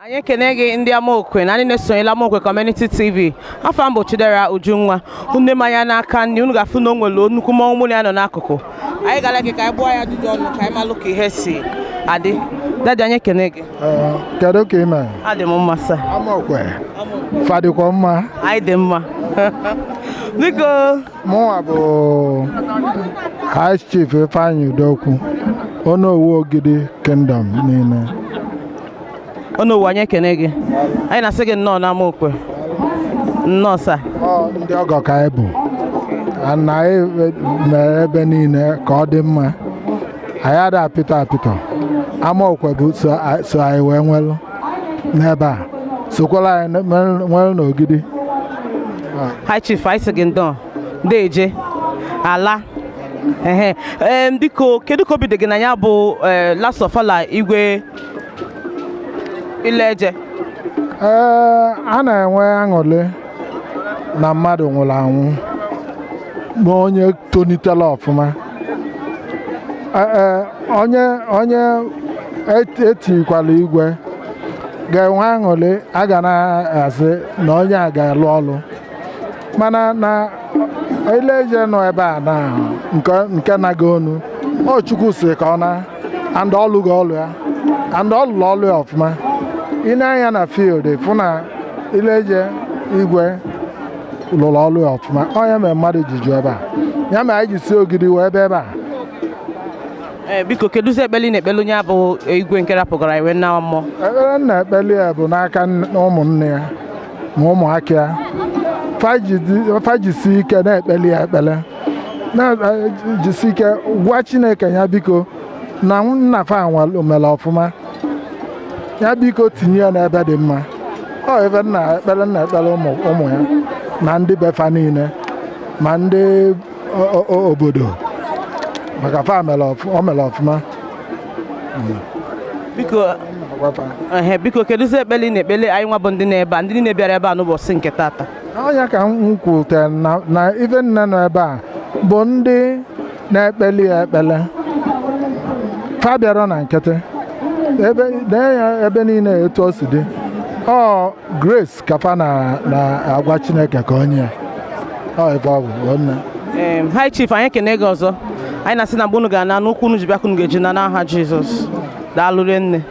Anyị ekene gị, ndị Amokwe na ndị na-esonyela Amokwe Community TV. Afọ m bụ Chidera Ujunwa. Unu m anya n'aka nri, unu ga-afụ na o nwere nnukwu mmọnwụ mụ na ya nọ n'akụkụ. Anyị gara gị ka anyị gbụọ ya ajụjụ ọnụ, ka anyị malụ ka ihe si adị. Daddy, anyị ekene gị. Ee, kedu ka ị mere? Adị m mma, sir. Amokwe fadịkwa mma. Anyị dị mma, biko. Mụnwa bụ High Chief Ifeanyi Udokwu, Onowu Ogidi Kingdom niile. Onowu, anyị ekene gị. Anyị na-asị gị nnọọ na Amokwe. Nnọọ, sir. Ọ ndị ọgọ ka anyị bụ na anyị mere ebe niile ka ọ dị mma. Anyị ada apịtọ apịtọ. Amokwe bụ so anyị wee nwelụ n'ebe a, sokwala anyị nwelụ n'Ogidi. High Chief, anyị sị gị nnọọ. Deje ala ehe. Biko, kedu ka obi dị gị na ya bụ last ofala Igwe Ileje? Ee, a na-enwe aṅụrị na mmadụ nwụrụ anwụ bụ onye tonitere ọfụma. Ee, onye etikwala igwe ga-enwe aṅụrị, a ga na-asị na onye a ga-alụ ọlụ, mana na Ileje nọ ebe a na nke na-aga onu ọ Chukwu si ka ọ na and ọlụgo ọlụ ya and ọ lụrụ ọlụ ya ọfụma. Ị na-anya na field, fụ na Ileje igwe lụrụ ọlụ ya ọfụma. Onye mere mmadụ ji ju ebe a, ya mere anyị ji si Ogidi wee bịa ebe a. Ee, biko, kedụzi ekpele ị na-ekpele onye abụ igwe nke rapụgara iwe nna mmụọ? Ekpere m na-ekpeli ya bụ n'aka ụmụnne ya ma ụmụaka ya, fajisi ike na-ekpeli ya ekpele, na-jisi ike gwa Chineke ya biko na nna fa mere ọfụma, ya biko tinye ya n'ebe dị mma. Ọ ebe nna ekpere, nna ekpere ụmụ ụmụ ya na ndị befa niile ma ndị obodo, maka fa mere o mere ọfụma. Biko. Gwafa. Ehe, biko, kedụzi ekpele ị na-ekpele anyị nwa bụ ndị na-ebe a, ndị niile bịara ebe a n'ụbọchị nke tata? Ọnya ka m kwutere na ife nne nọ ebe a bụ ndị na-ekpeli ya ekpele, fa bịara na nkịtị ebe lee ya, ebe niile etu o si dị, ọ grace ka fa na na-agwa Chineke ka onye ya ọ ife ọ bụ nne. High Chief, anyị ekene gị ọzọ. Anyị na-asị na mgbe unu ga-ana n'ụkwụ unu ji bịa ka unu ga-eji na n'aha Jizọs. Daalụ nne.